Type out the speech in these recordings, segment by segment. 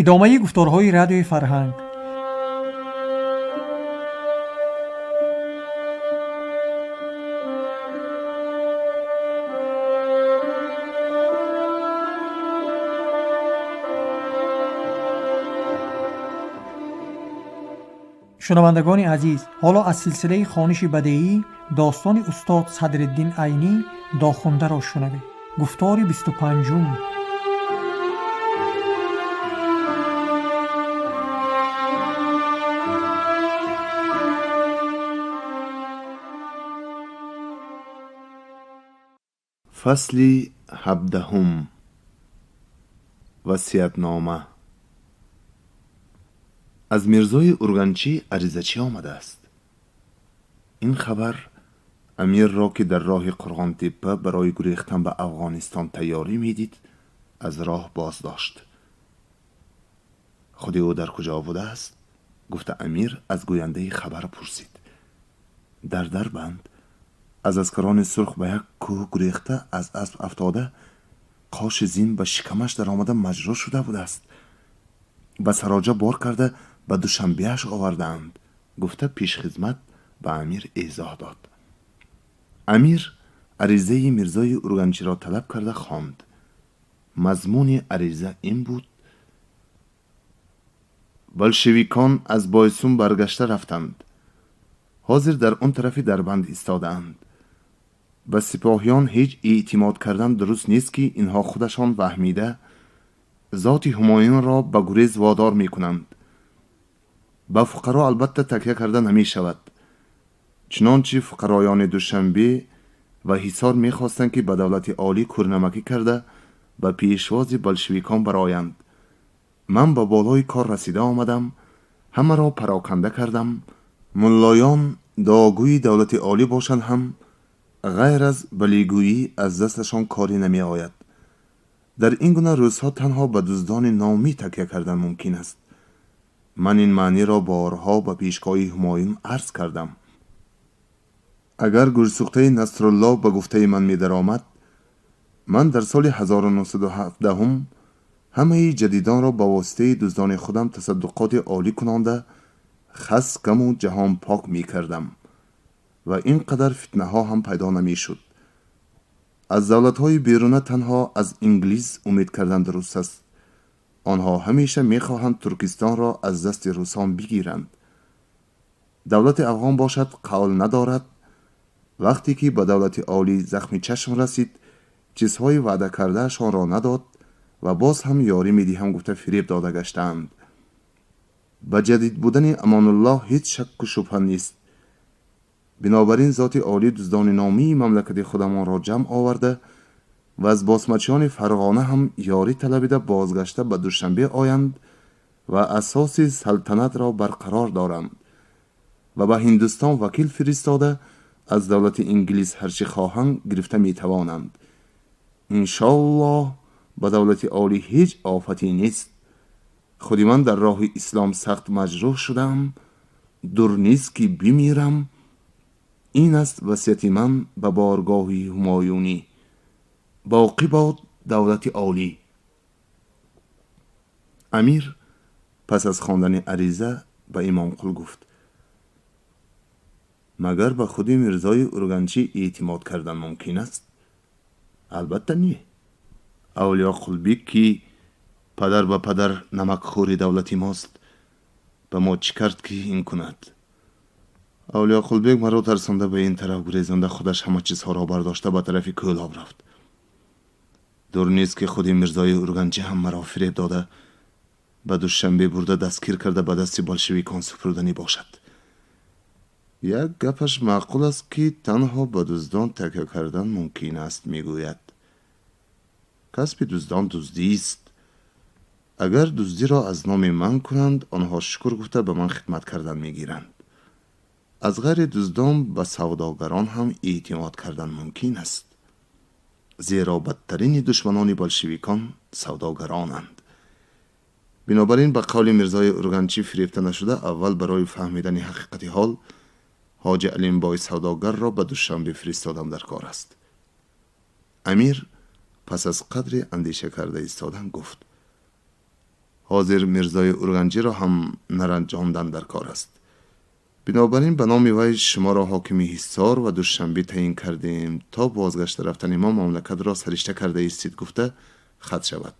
Идомаи гуфторҳои Радиои Фарҳанг. Шунавандагони азиз, ҳоло аз силсилаи хониши бадеӣ достони устод Садриддин Айнӣ Дохундаро шунавед. Гуфтори 25-ум. Фасли 17-ум. Васиятнома. Аз мирзои Урганчӣ аризачӣ омадааст. Ин хабар амирро, ки дар роҳи Қурғонтеппа барои гурехтан ба Афғонистон тайёрӣ медид, аз роҳ боздошт. Худи ӯ дар куҷо будааст? Гуфта амир аз гӯяндаи хабар пурсид. Дар Дарбанд аз аскарони сурх ба як кӯҳ гурехта, аз асп афтода, қоши зин ба шикамаш даромада маҷрӯҳ шуда будааст. Ба сароҷа бор карда ба Душанбеаш овардаанд, гуфта пешхизмат ба амир эзоҳ дод. Амир аризаи мирзои Урганчиро талаб карда хонд. Мазмуни ариза ин буд: болшевикон аз Бойсун баргашта рафтанд, ҳозир дар он тарафи Дарбанд истодаанд. Ба сипоҳиён ҳеҷ эътимод кардан дуруст нест, ки инҳо худашон ваҳмида зоти ҳумоюнро ба гурез водор мекунанд. Ба фуқаро албатта такя карда намешавад. Чунончи фуқароёни Душанбе ва Ҳисор мехостанд, ки ба давлати олӣ кӯрнамакӣ карда ба пешвози болшевикон бароянд, ман ба болои кор расида омадам, ҳамаро пароканда кардам. Муллоён дуогӯи давлати олӣ бошанд ҳам, ғайр аз балигӯӣ аз дасташон корӣ намеояд. Дар ин гуна рӯзҳо танҳо ба дуздони номӣ такя кардан мумкин аст. Ман ин маъниро борҳо ба пешгоҳи Ҳумоюн арз кардам. Агар гӯрсӯхтаи Насрулло ба гуфтаи ман медаромад, ман дар соли 1917 ҳамаи ҷадидонро ба воситаи дуздони худам тасаддуқоти олӣ кунонда, хас каму ҷаҳон пок мекардам ва ин қадар фитнаҳо ҳам пайдо намешуд. Аз давлатҳои беруна танҳо аз Инглиз умед кардан дуруст аст. Онҳо ҳамеша мехоҳанд Туркистонро аз дасти русон бигиранд. Давлати афғон бошад, қавл надорад. Вақте ки ба давлати олӣ захми чашм расид, чизҳои ваъда кардаашонро надод ва боз ҳам ёрӣ медиҳам гуфта фиреб дода гаштаанд. Ба ҷадид будани Амонуллоҳ ҳеҷ шакку шубҳа нест. Бинобар ин зоти олӣ дуздони номии мамлакати худамонро ҷамъ оварда ва аз босмачиёни Фарғона ҳам ёрӣ талабида бозгашта ба Душанбе оянд ва асоси салтанатро барқарор доранд ва ба Ҳиндустон вакил фиристода аз давлати Инглис ҳарчи хоҳанд гирифта метавонанд. Иншоаллоҳ, ба давлати олӣ ҳеҷ офате нест. Худи ман дар роҳи ислом сахт маҷрӯҳ шудам, дур нест ки бимирам. Ин аст васияти ман ба боргоҳи ҳумоюнӣ. Боқӣ бод давлати олӣ. Амир пас аз хондани ариза ба Имомқул гуфт: магар ба худи мирзои Урганчӣ эътимод кардан мумкин аст? Албатта не. Авлиёқулбек, ки падар ба падар намакхӯри давлати мост, ба мо чӣ кард, ки ин кунад? Авлиёқулбек маро тарсонда, ба ин тараф гурезонда, худаш ҳама чизҳоро бардошта ба тарафи Кӯлоб рафт. Дур нест, ки худи мирзои Урганчӣ ҳам маро фиреб дода, ба Душанбе бурда, дастгир карда, ба дасти болшевикон супурданӣ бошад. Як гапаш маъқул аст, ки танҳо ба дуздон такя кардан мумкин аст, мегӯяд. Касби дуздон дуздист. Агар дуздиро аз номи ман кунанд, онҳо шукр гуфта ба ман хидмат кардан мегиранд. Аз ғайри дуздон ба савдогарон ҳам эътимод кардан мумкин аст, зеро бадтарини душманони болшевикон савдогаронанд. Бинобар ин ба қавли мирзои Урганчӣ фирефта нашуда, аввал барои фаҳмидани ҳақиқати ҳол ҳоҷи Алимбой савдогарро ба Душанбе фиристодам дар кор аст. Амир пас аз қадре андеша карда истодан гуфт: Ҳозир Мирзои Урганҷиро ҳам наранҷондан дар кор аст. Бинобар ин ба номи вай шуморо ҳокими Ҳисор ва Душанбе таъин кардем, то бозгашта рафтани мо мамлакатро саришта карда истид, гуфта хат шавад.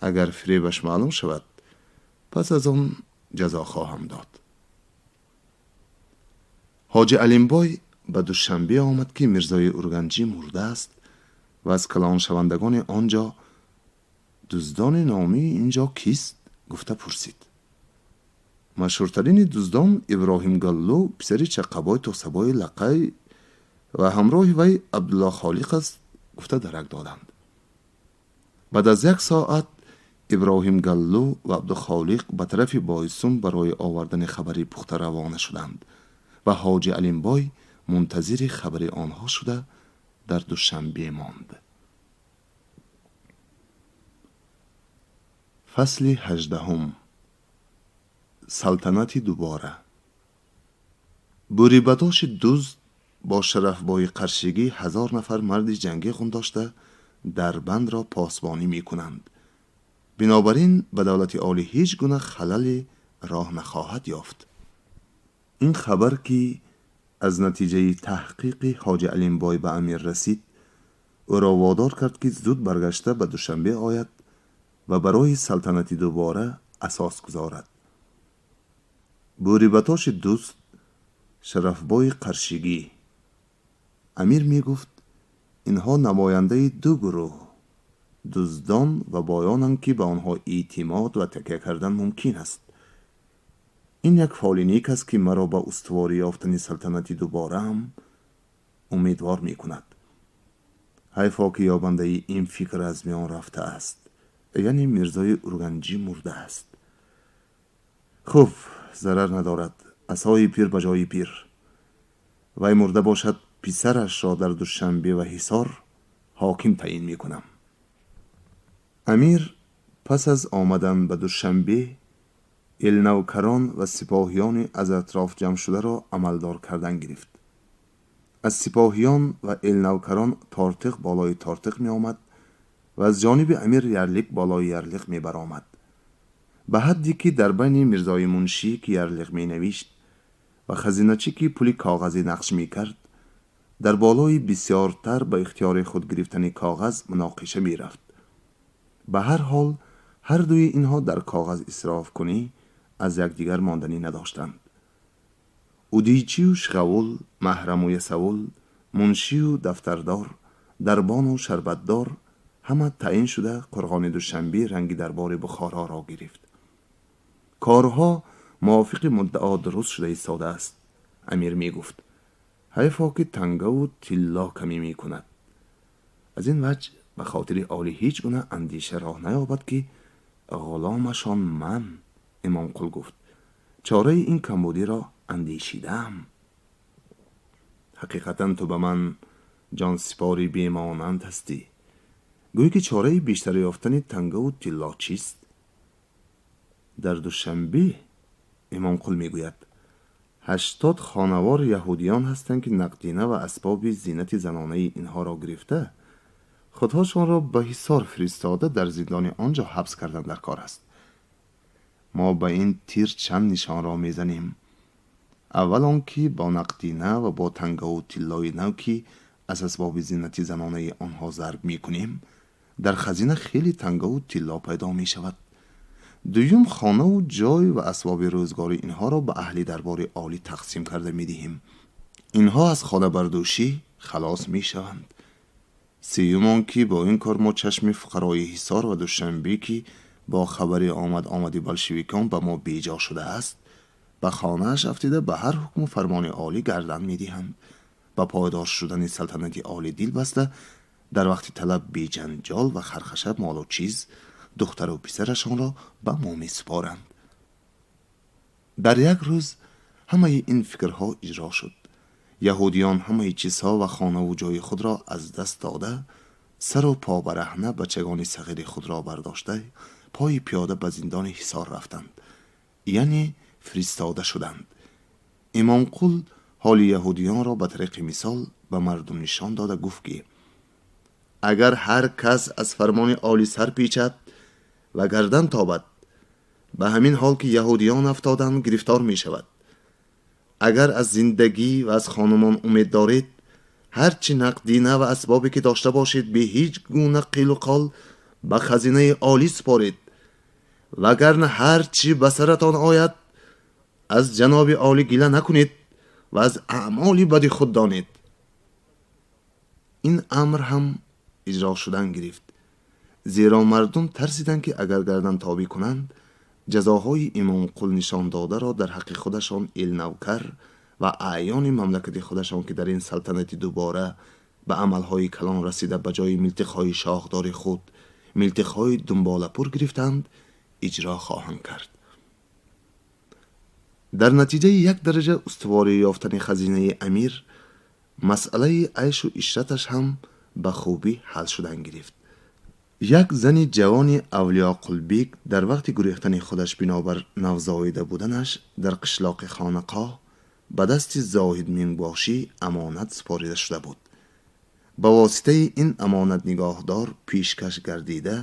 Агар фиребаш маълум шавад, пас аз он ҷазо хоҳам дод. Ҳоҷи Алимбой ба Душанбе омад, ки Мирзои Урганҷӣ мурдааст ва аз калоншавандагони он ҷо дуздони номии ин ҷо кист, гуфта пурсид. Машҳуртарини дуздон Иброҳим Галлу, писари Чаққабой Тосабои Лақай ва ҳамроҳи вай Абдулло Холиқ аст, гуфта дарак доданд. Баъд аз як соат Иброҳим Галлу ва Абдухолиқ ба тарафи Бойсун барои овардани хабари пухта равона шуданд ва Ҳоҷи Алимбой мунтазири хабари онҳо шуда дар Душанбе монд. Фасли 18. Салтанати дубора. Бӯрибадоши дузд бо Шарафбои Қаршигӣ 1000 нафар марди ҷангӣ хундошта дарбандро посбонӣ мекунанд. Бинобар ин ба давлати олӣ ҳеҷ гуна халале роҳ нахоҳад ёфт. Ин хабар, ки аз натиҷаи таҳқиқи Ҳоҷи Алимбой ба амир расид, ӯро водор кард, ки зуд баргашта ба Душанбе ояд ва барои салтанати дубора асос гузорад. Бӯрибатоши дӯст Шарафбои Қаршигӣ. Амир мегуфт, инҳо намояндаи ду гурӯҳ дуздон ва боёнанд, ки ба онҳо эътимод ва такя кардан мумкин аст. Ин як фоли нек аст, ки маро ба устуворӣ ёфтани салтанати дубораам умедвор мекунад. Ҳайфо, ки ёбандаи ин фикр аз миён рафтааст, яъне Мирзои Урганҷӣ мурдааст. Хуб, зарар надорад, асои пир ба ҷои пир. Вай мурда бошад, писарашро дар Душанбе ва Ҳисор ҳоким таъин мекунам. Амир пас аз омадан ба Душанбе элнавкарон ва сипоҳиёни аз атроф ҷамъшударо амалдор кардан гирифт. Аз сипоҳиён ва элнавкарон тортиқ болои тортиқ меомад ва аз ҷониби амир ярлиқ болои ярлиқ мебаромад, ба ҳадде ки дар байни Мирзои Муншӣ, ки ярлиқ менавишт, ва хазиначӣ, ки пули коғазӣ нақш мекард, дар болои бисёртар ба ихтиёри худ гирифтани коғаз муноқиша мерафт. Ба ҳар ҳол, ҳар дуи инҳо дар коғаз исрофкунӣ аз якдигар монданӣ надоштанд. Удийчию шғавул, маҳраму ясавул, муншию дафтардор, дарбону шарбатдор ҳама таъин шуда, қурғони Душанбе ранги дарбори Бухороро гирифт. Корҳо мувофиқи муддао дуруст шуда истодааст, амир мегуфт. Ҳайфо, ки тангаву тилло камӣ мекунад. Аз ин ваҷ ба хотири олӣ ҳеҷ гуна андеша роҳ наёбад, ки ғуломашон ман, Имомқул гуфт, чораи ин камбудиро андешидаам. Ҳақиқатан ту ба ман ҷонсипори бемонанд ҳастӣ. Гӯй, ки чораи бештар ёфтани тангаву тилло чист? Дар Душанбе, Имомқул мегӯяд, 80 хонавор яҳудиён ҳастанд, ки нақдина ва асбоби зинати занонаи инҳоро гирифта, худҳошонро ба Ҳисор фиристода, дар зиндони он ҷо ҳабс кардан дар кор аст. Мо ба ин тир чанд нишонро мезанем. Аввал он ки бо нақдина ва бо тангаву тиллои нав, ки аз асбоби зинати занонаи онҳо зарб мекунем, дар хазина хеле тангаву тилло пайдо мешавад. Дуюм, хонаву ҷой ва асбоби рӯзгори инҳоро ба аҳли дарбори олӣ тақсим карда медиҳем. Инҳо аз хонабардӯшӣ халос мешаванд. Сеюм он ки бо ин кор мо чашми фуқарои Ҳисор ва Душанбе, ки бо хабари омад омади болшевикон ба мо беҷо шудааст, ба хонааш афтида, ба ҳар ҳукму фармони олӣ гардан медиҳанд. Ба пойдор шудани салтанати олӣ дил баста, дар вақти талаб беҷанҷол ва хархаша молу чиз, духтару писарашонро ба мо месупоранд. Дар як рӯз ҳамаи ин фикрҳо иҷро шуд. Яҳудиён ҳамаи чизҳо ва хонаву ҷои худро аз даст дода, сару побараҳна бачагони сағири худро бардошта, пои пиёда ба зиндони Ҳисор рафтанд, яъне фиристода шуданд. Имомқул ҳоли яҳудиёнро ба тариқи мисол ба мардум нишон дода гуфт, ки агар ҳар кас аз фармони олӣ сар печад ва гардан тобад. Ба ҳамин ҳол ки яҳудиён афтоданд, гирифтор мешавад. Агар аз зиндагӣ ва аз хонумон умед доред, ҳарчи нақдина ва асбобе ки дошта бошед, бе ҳеҷ гуна қилу қол ба хазинаи олӣ супоред, вагарна ҳарчи ба саратон ояд, аз ҷаноби олӣ гила накунед ва аз аъмоли бади худ донед. Ин амр ҳам иҷро шудан гирифт, зеро мардум тарсиданд, ки агар гардан тобӣ кунанд, ҷазоҳои Имомқул нишон додаро дар ҳаққи худашон, илнавкар ва аъёни мамлакати худашон, ки дар ин салтанати дубора ба амалҳои калон расида, ба ҷои милтиқҳои шохдори худ милтиқҳои думболапур гирифтанд, иҷро хоҳанд кард. Дар натиҷаи як дараҷа устуворӣ ёфтани хазинаи амир, масъалаи айшу ишраташ ҳам ба хубӣ ҳал шудан гирифт. Як зани ҷавони Авлиёқулбек дар вақти гурехтани худаш бинобар навзоида буданаш дар қишлоқи Хонақоҳ ба дасти Зоҳид Минбошӣ амонат супорида шуда буд. Ба воситаи ин амонатнигоҳдор пешкаш гардида,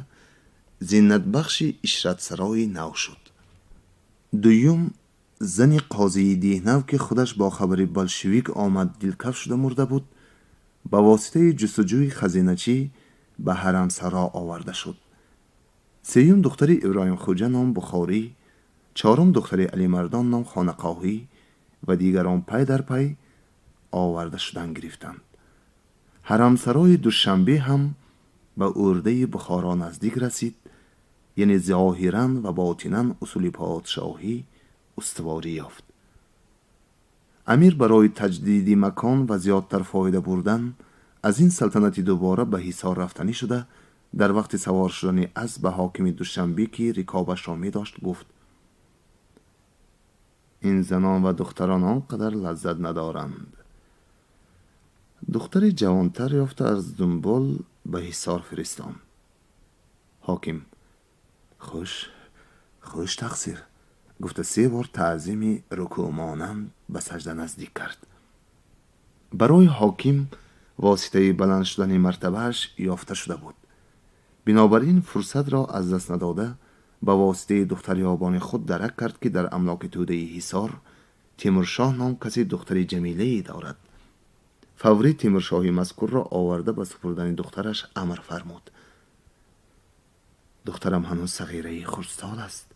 зинатбахши ишратсарои нав шуд. Дуюм, зани қозии Деҳнав, ки худаш бо хабари болшевик омад, дилкаф шуда мурда буд, ба воситаи ҷустуҷӯи хазиначӣ ба ҳарамсаро оварда шуд. Сеюм, духтари Иброҳимхӯҷа ном Бухорӣ, чорум, духтари Алимардон ном Хонақоҳӣ ва дигарон пай дар пай оварда шудан гирифтанд. Ҳарамсарои Душанбе ҳам ба урдаи Бухоро наздик расид, яъне зоҳиран ва ботинан усули подшоҳӣ устуворӣ ёфт. Амир барои таҷдиди макон ва зиёдтар фоида бурдан аз ин салтанати дубора ба Ҳисор рафтанӣ шуда, дар вақти савор шудани асп ба ҳокими Душанбе, ки рикобашро медошт, гуфт: «Ин занон ва духтарон он қадар лаззат надоранд». Духтари ҷавонтар ёфта, аз дунбол ба Ҳисор фиристонд. Ҳоким: «Хуш, хуш, тақсир», гуфта, се бор таъзими рукӯъмонанд ба сажда наздик кард. Барои ҳоким воситаи баланд шудани мартабааш ёфта шуда буд. Бинобар ин фурсатро аз даст надода, ба воситаи духтарёбони худ дарак кард, ки дар амлоки тӯдаи Ҳисор Тимуршоҳ ном касе духтари ҷамилае дорад. Фаврӣ Тимуршоҳи мазкурро оварда, ба супурдани духтараш амр фармуд. «Духтарам ҳанӯз сағираи хурдсол аст,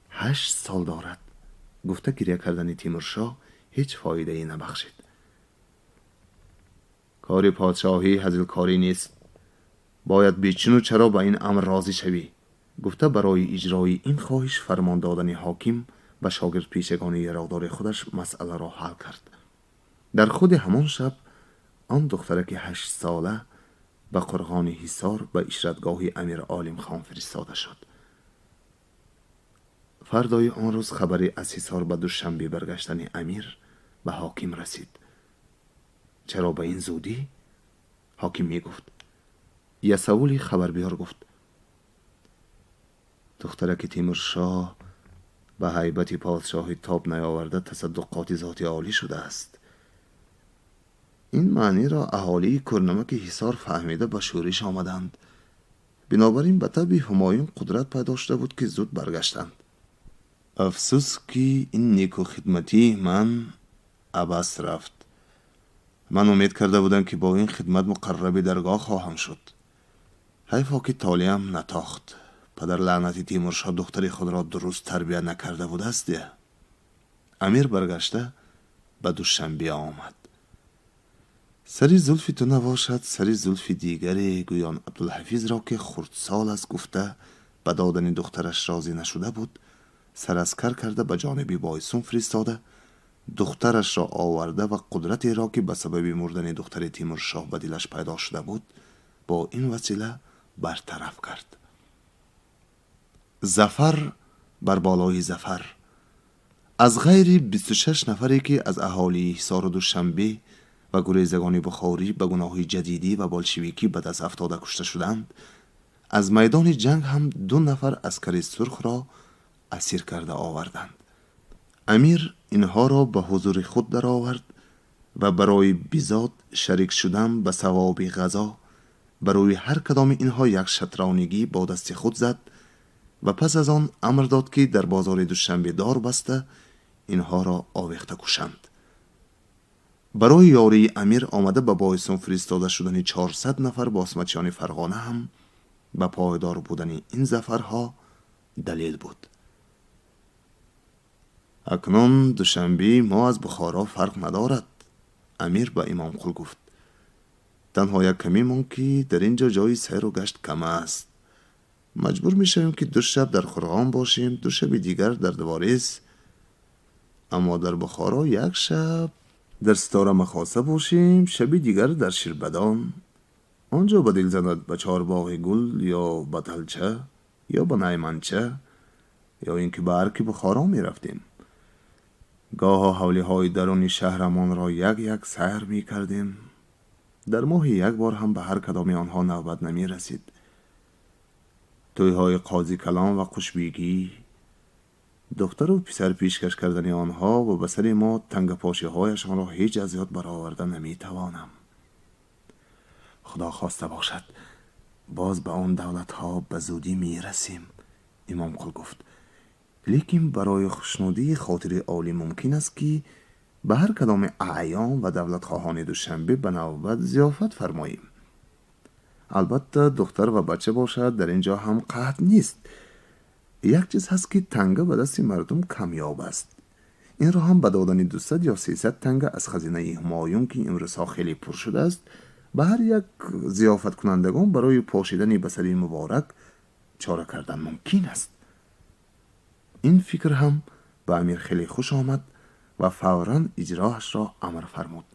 8 сол дорад», гуфта, гиря кардани Тимуршоҳ ҳеҷ фоидае набахшид. «Кори подшоҳӣ ҳазилкорӣ нест, бояд бечуну чаро ба ин амр розӣ шавӣ», гуфта, барои иҷрои ин хоҳиш фармон додани ҳоким ба шогирдпешагони яроғдори худаш масъаларо ҳал кард. Дар худи ҳамон шаб он духтараки 8сола ба қурғони Ҳисор, ба ишратгоҳи Амир Олимхон фиристода шуд. Фардои он рӯз хабаре аз Ҳисор ба Душанбе баргаштани амир ба ҳоким расид. «Чаро ба ин зудӣ?» ҳоким мегуфт. Ясавули хабарбиёр гуфт: «Духтараки Тимуршоҳ ба ҳайбати подшоҳӣ тоб наёварда, тасаддуқоти зоти олӣ шудааст. Ин маъниро аҳолии кӯрнамаки Ҳисор фаҳмида, ба шӯриш омаданд. Бинобар ин ба табъи Ҳумоюн қудрат пайдо шуда буд, ки зуд баргаштанд. Афсӯс, ки ин некухидматии ман абас рафт. Ман умед карда будам, ки бо ин хидмат муқарраби даргоҳ хоҳам шуд. Ҳайфо, ки толеам натохт. Падар лаънати Тимуршоҳ духтари худро дуруст тарбия накарда будааст». Амир баргашта ба Душанбе омад. «Сари зулфи ту набошад сари зулфи дигаре», гӯён Абдулҳафизро, ки хурдсол аст гуфта, ба додани духтараш розӣ нашуда буд, сараскар карда, ба ҷониби Бойсун фиристода, духтарашро оварда ва қудратеро, ки ба сабаби мурдани духтари Тимуршоҳ ба дилаш пайдо шуда буд, бо ин васила бартараф кард. Зафар бар болои зафар. Аз ғайри 26 нафаре, ки аз аҳолии Ҳисору Душанбе ва гурезагони бухорӣ ба гуноҳи ҷадидӣ ва болшевикӣ ба даст афтода кушта шуданд, аз майдони ҷанг ҳам ду нафар аскари сурхро асир карда оварданд. Амир инҳоро ба ҳузури худ даровард ва барои бизод шарик шудан ба савоби ғазо барои ҳар кадоми инҳо як шатронигӣ бо дасти худ зад. Ва пас аз он амр дод, ки дар бозори Душанбе дор баста инҳоро овехта кушанд. Барои ёрии амир омада ба Бойсун фиристода шудани 400 нафар босмачиёни Фарғона ҳам ба пойдор будани ин зафарҳо далел буд. Акнун Душанбеи мо аз Бухоро фарқ надорад, амир ба Имомқул гуфт. Танҳо як камӣ монд, ки дар ин ҷо ҷои сайру гашт кам аст. Маҷбур мешавем, ки 2 шаб дар Қурғон бошем, 2 шаби дигар дар Дворез. Аммо дар Бухоро як шаб дар Ситора Махоса бошем, шаби дигар дар Ширбадон. Он ҷо ба дил занад ба Чорбоғи гул ё ба Талча ё ба Найманча ё ин ки ба Арки Бухоро мерафтем. Гоҳо ҳавлиҳои даруни шаҳрамонро як-як сайр мекардем. Дар моҳи як бор ҳам ба ҳар кадоми онҳо навбат намерасид. Тӯйҳои Қози Калон ва Қушбегӣ, духтару писар пешкаш кардани онҳо ва ба сари мо тангапошиҳояшонро ҳеҷ аз ёд бароварда наметавонам. Худо хоста бошад, боз ба он давлатҳо ба зудӣ мерасем, Имомқул гуфт. Лекин барои хушнудии хотири олӣ мумкин аст, ки ба ҳар кадоми аъён ва давлатхоҳони Душанбе ба навбат зиёфат фармоем. Албатта, духтар ва бача бошад, дар ин ҷо ҳам қаҳт нест. Як чиз ҳаст, ки танга ба дасти мардум камёб аст. Инро ҳам ба додани 200 ё 300 танга аз хазинаи Ҳумоюн, ки имрӯзҳо хеле пур шудааст, ба ҳар як зиёфаткунандагон барои пошидани ба сари муборак чора кардан мумкин аст. Ин фикр ҳам ба амир хеле хуш омад ва фавран иҷроашро амр фармуд.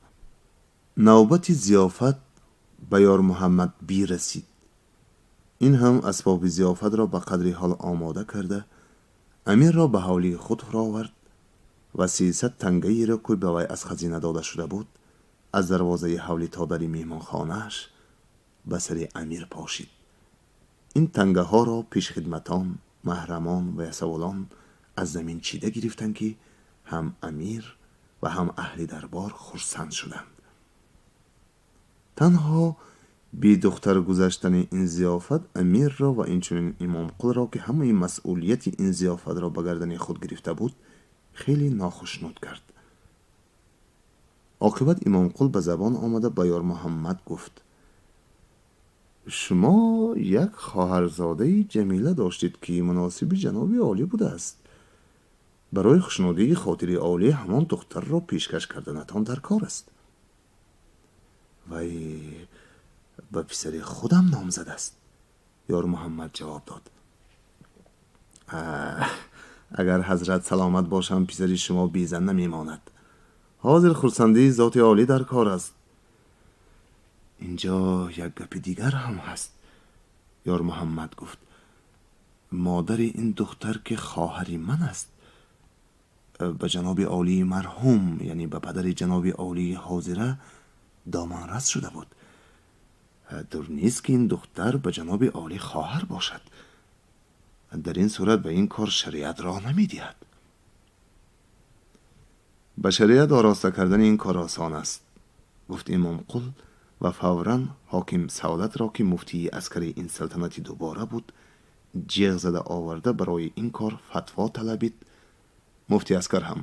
Навбати зиёфат ба Ёрмуҳаммад бирасид. Ин ҳам асбоби зиёфатро ба қадри ҳол омода карда, амирро ба ҳавлии худ фуровард ва 300 тангаеро, ки ба вай аз хазина дода шуда буд, аз дарвозаи ҳавлӣ то дари меҳмонхонааш ба сари амир пошид. Ин тангаҳоро пешхидматон, маҳрамон ва ясовулон аз замин чида гирифтанд, ки ҳам амир ва ҳам аҳли дарбор хурсанд шуданд. Танҳо бедухтар гузаштани ин зиёфат амирро ва инчунин Имомқулро, ки ҳамаи масъулияти ин зиёфатро ба гардани худ гирифта буд, хеле нохушнуд кард. Оқибат Имомқул ба забон омада ба Ёрмуҳаммад гуфт: шумо як хоҳарзодаи ҷамила доштед, ки муносиби ҷаноби олӣ будааст. Барои хушнудии хотири олӣ ҳамон духтарро пешкаш карданатон дар кор аст. Вай ба писари худам номзад аст, Ёрмуҳаммад ҷавоб дод. Агар ҳазрат саломат бошам, писари шумо безан намемонад. Ҳозир хурсандии зоти олӣ дар кор аст. Инҷо як гапи дигар ҳам ҳаст, Ёрмуҳаммад гуфт. Модари ин духтар, ки хоҳари ман аст, ба ҷаноби олии марҳум, яъне ба падари ҷаноби олии ҳозира доманрас шуда буд. Дур нест, ки ин духтар ба ҷаноби олӣ хоҳар бошад. Дар ин сурат ба ин кор шариат роҳ намедиҳад. Ба шариат ороста кардани ин кор осон аст, гуфт Имомқул ва фавран ҳоким Савлатро, ки муфтии аскари ин салтанати дубора буд, ҷеғ зада оварда барои ин кор фатво талабид. Муфти аскар ҳам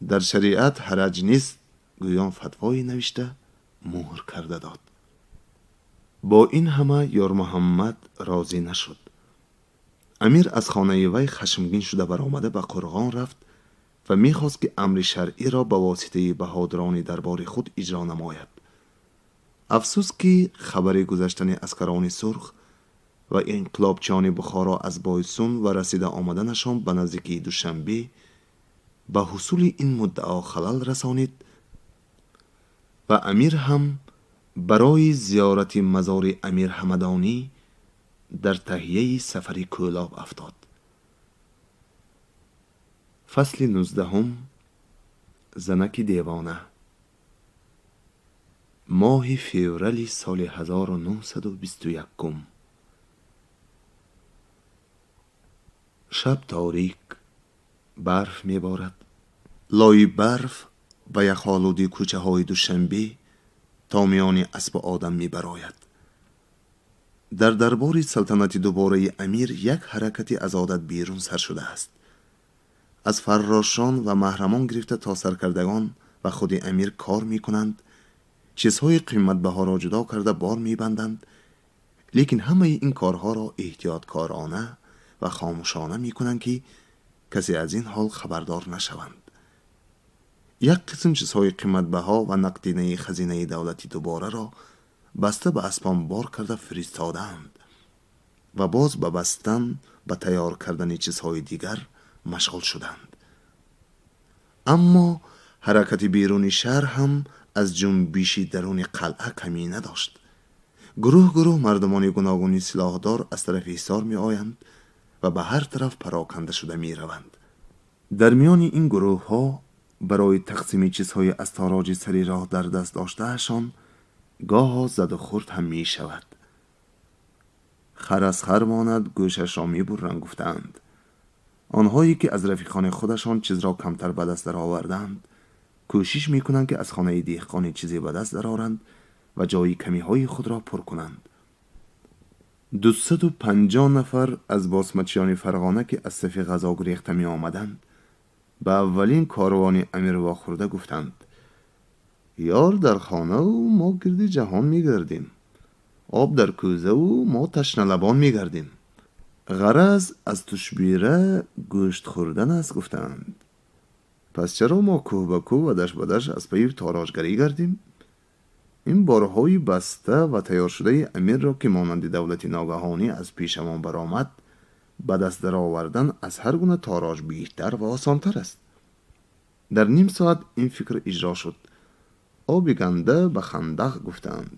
дар шариат ҳараҷ нест гӯён фатвое навишта муҳр карда дод. Бо ин ҳама Ёрмуҳаммад розӣ нашуд. Амир аз хонаи вай хашмгин шуда баромада ба Қурғон рафт ва мехост, ки амри шаръиро ба воситаи баҳодурони дарбори худ иҷро намояд. Афсӯс, ки хабари гузаштани аскарони сурх ва инқилобчиёни Бухоро аз Бойсун ва расида омаданашон ба наздикии Душанбе ба ҳусули ин муддао халал расонид ва амир ҳам барои зиёрати мазори Амир Ҳамадонӣ дар таҳияи сафари Кӯлоб афтод. Фасли 19-ум. Занаки девона. Моҳи феврали соли 1921. Шаб торик, барф меборад. Лои барф ба яхолуди кӯчаҳои Душанбе то миёни аспу одам мебарояд. Дар дарбори салтанати дубораи амир як ҳаракати аз одат берун сар шудааст. Аз фаррошон ва маҳрамон гирифта то саркардагон ва худи амир кор мекунанд, чизҳои қиматбаҳоро ҷудо карда бор мебанданд, лекин ҳамаи ин корҳоро эҳтиёткорона ва хомӯшона мекунанд, ки касе аз ин ҳол хабардор нашаванд. Як қисм чизҳои қиматбаҳо ва нақдинаи хазинаи давлати дубораро баста ба аспон бор карда фиристодаанд ва боз ба бастан ба тайёр кардани чизҳои дигар машғул шуданд. Аммо ҳаракати беруни шаҳр ҳам аз ҷунбиши даруни қалъа камӣ надошт. Гурӯҳ гурӯҳ мардумони гуногуни силоҳдор аз тарафи ҳисор меоянд ва ба ҳар тараф пароканда шуда мераванд. Дар миёни ин гурӯҳҳо барои тақсими чизҳои аз тороҷи сари роҳ дар даст доштаашон гоҳо заду хурд ҳам мешавад. Хар аз хар монад, гӯшашро мебурранд, гуфтаанд. Онҳое ки аз рафиқони худашон чизро камтар ба даст дароварданд, кӯшиш мекунанд, ки аз хонаи деҳқоне чизе ба даст дароранд ва ҷои камиҳои худро пур кунанд. 250 нафар аз босмачиёни Фарғона, ки аз сафи ғазо гурехта меомаданд, ба аввалин корвони амир вохӯрда гуфтанд: «Ёр дар хонаву мо гирди ҷаҳон мегардем, об дар кӯзаву мо ташналабон мегардем. Ғараз аз тушбира гӯшт хӯрдан аст», гуфтанд. «Пас чаро мо кӯҳ ба кӯҳ ва дашт ба дашт аз пайи тороҷгарӣ гардем? Ин борҳои баста ва тайёршудаи амирро, ки монанди давлати ногаҳонӣ аз пешамон баромад, ба даст даровардан аз ҳар гуна тороҷ беҳтар ва осонтар аст». Дар ним соат ин фикр иҷро шуд. Оби ганда ба хандақ, гуфтаанд.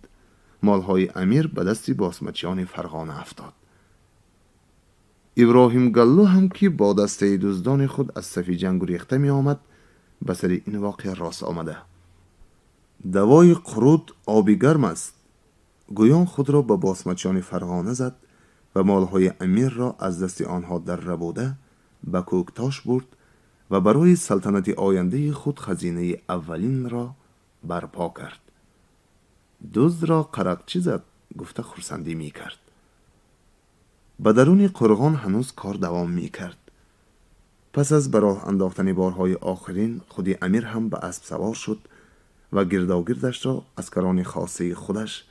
Молҳои амир ба дасти босмачиёни Фарғона афтод. Иброҳим Галлу ҳам, ки бо дастаи дуздони худ аз сафи ҷанг гурехта меомад, ба сари ин воқеа рост омада, «Давои қурут оби гарм аст», гӯён худро ба босмачиёни Фарғона зад ва молҳои амирро аз дасти онҳо даррабуда ба Кӯктош бурд ва барои салтанати ояндаи худ хазинаи аввалинро барпо кард. «Дуздро қарақчӣ зад», гуфта хурсандӣ мекард. Ба даруни қурғон ҳанӯз кор давом мекард. Пас аз ба роҳ андохтани борҳои охирин, худи амир ҳам ба асп савор шуд ва гирдогирдашро аскарони хосаи худаш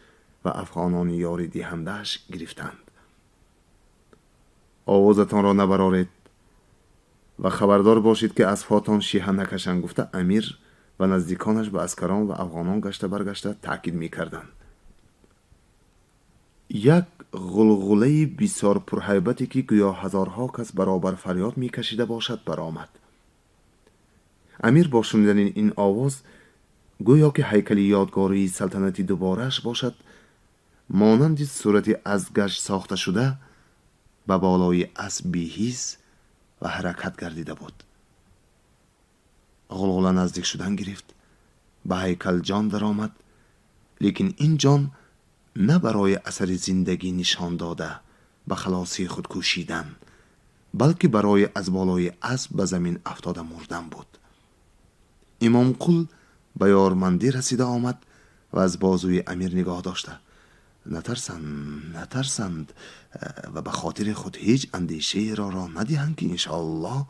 ва афғонони ёридиҳандааш гирифтанд. «Овозатонро набароред ва хабардор бошед, ки аспҳотон шиҳа накашанд», гуфта, амир ва наздиконаш ба аскарон ва афғонон гашта баргашта таъкид мекарданд. Як ғулғулаи бисёр пурҳайбате, ки гӯё ҳазорҳо кас баробар фарёд мекашида бошад, баромад. Амир бо шунидани ин овоз, гӯё ки ҳайкали ёдгории салтанати дуборааш бошад, монанди сурати аз гач сохташуда ба болои асп беҳис ва ҳаракат гардида буд. Ғулғула наздик шудан гирифт, ба ҳайкал ҷон даромад, лекин ин ҷон на барои асари зиндагӣ нишон дода ба халосии худ кӯшидан, балки барои аз болои асп ба замин афтода мурдан буд. Имомқул ба ёрмандӣ расида омад ва аз бозуи амир нигоҳ дошта, натарсанд, натарсанд ва ба хотири худ ҳеҷ андешаеро роҳ надиҳанд, ки иншоаллоҳ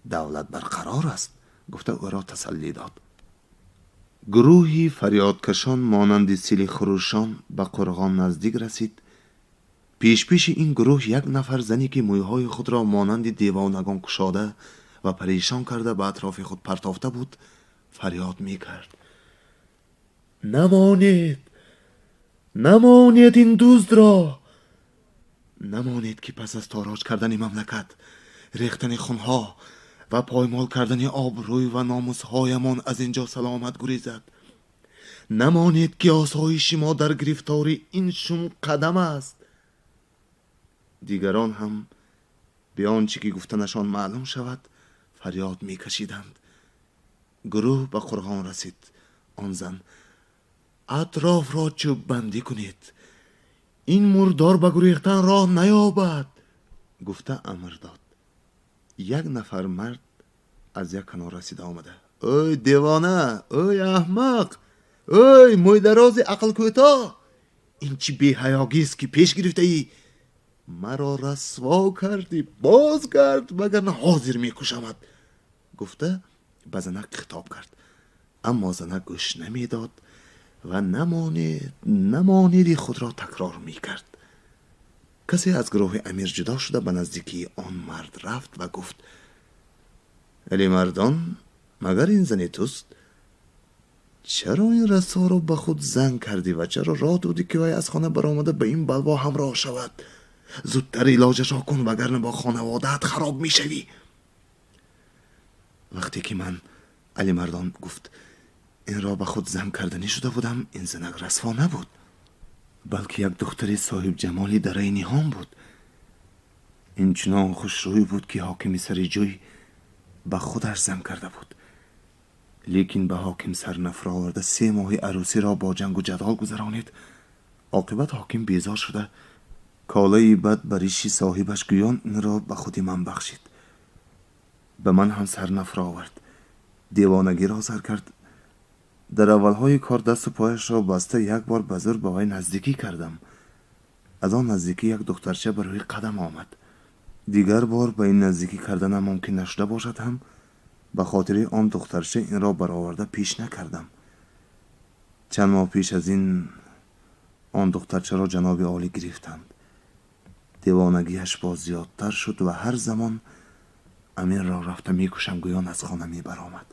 давлат барқарор аст, гуфта, ӯро тасаллӣ дод. Гурӯҳи фарёдкашон монанди сели хурӯшон ба қурғон наздик расид. Пешпеши ин гурӯҳ як нафар зане, ки мӯйҳои худро монанди девонагон кушода ва парешон карда ба атрофи худ партофта буд, фарёд мекард: «Намонед, намонед ин дуздро, намонед, ки пас аз тороҷ кардани мамлакат, рехтани хунҳо ва поймол кардани обрӯй ва номусҳоямон аз ин ҷо саломат гурезад. Намонед, ки осоиши мо дар гирифтори ин шум қадам аст». Дигарон ҳам бе он чӣ ки гуфтанашон маълум шавад, фарёд мекашиданд. Гурӯҳ ба қурғон расид. Он зан: «Атрофро чӯббандӣ кунед, ин мурдор ба гурехтан роҳ наёбад», гуфта амр дод. Як нафар мард аз як канор расида омада: «Ой девона, ой аҳмақ, ой мӯйдарози ақлкӯтоҳ!» Ин чӣ беҳаёгист, ки пеш гирифтаӣ? Маро расво кардӣ, бозгард, вагарна ҳозир мекушамат. Гуфта ба занак хитоб кард, аммо занак гӯш намедод ва намонед, намонеди худро такрор мекард. Касе аз гурӯҳи амир ҷудо шуда ба наздикии он мард рафт ва гуфт: Алимардон, магар ин зани туст? Чаро ин расворо ба худ зан кардӣ ва чаро роҳ додӣ, ки вай аз хона баромада ба ин балво ҳамроҳ шавад? Зудтар илоҷашро кун, вагарна бо хонаводаат хароб мешавӣ. Вақте ки ман, Алимардон гуфт, инро ба худ зан карданӣ шуда будам, ин занак расво набуд, балки як духтари соҳибҷамоли дараи ниҳон буд. Инчунон хушрӯй буд, ки ҳокими сари ҷӯй ба худаш зан карда буд, лекин ба ҳоким сар нафуроварда 3 моҳи арӯсиро бо ҷангу ҷадол гузаронид. Оқибат ҳоким безор шуда колаи бад ба риши соҳибаш гӯён инро ба худи ман бахшид. Ба ман ҳам сар нафуровард, девонагиро сар кард. Дар аввалҳои кор дасту пояшро баста як бор ба зӯр ба вай наздикӣ кардам. Аз он наздикӣ як духтарча ба рӯи қадам омад. Дигар бор ба ин наздикӣ карданам мумкин нашуда бошад ҳам, ба хотири он духтарча инро бароварда пеш накардам. Чанд моҳ пеш аз ин он духтарчаро ҷаноби олӣ гирифтанд. Девонагиаш боз зиёдтар шуд ва ҳар замон амирро рафта мекушам гӯён аз хона мебаромад.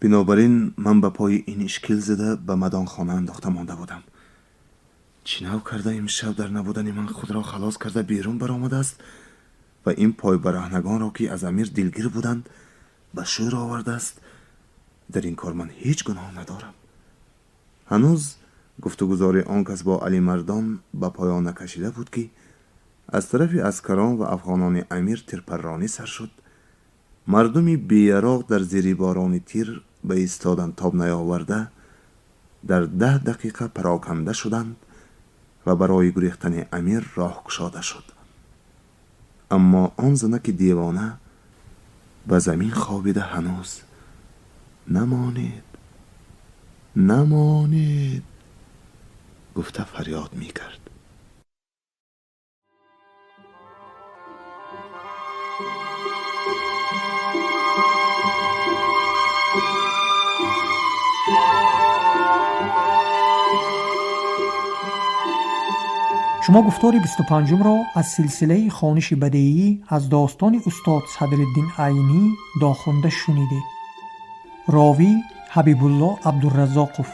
Бинобар ин ман ба пои ин ишкил зада ба мадонхона андохта монда будам. Чӣ нав карда имшаб дар набудани ман худро халос карда берун баромадааст ва ин пойбараҳнагонро, ки аз амир дилгир буданд, ба шӯр овардааст. Дар ин кор ман ҳеҷ гуноҳ надорам. Ҳанӯз гуфтугузори он кас бо Алимардон ба поён накашида буд, ки аз тарафи аскарон ва афғонони амир тирпарронӣ сар шуд. Мардуми беяроғ дар зери борони тир ба истодан тоб наёварда дар 10 дақиқа пароканда шуданд ва барои гурехтани амир роҳ кушода шуд. Аммо он занаки девона ба замин хобида ҳанӯз намонед, намонед гуфта фарёд мекард. Шумо гуфтори 25-умро аз силсилаи хониши бадеӣ аз достони устод Садриддин Айнӣ дохунда шунидед. Ровӣ Ҳабибулло Абдураззоқов.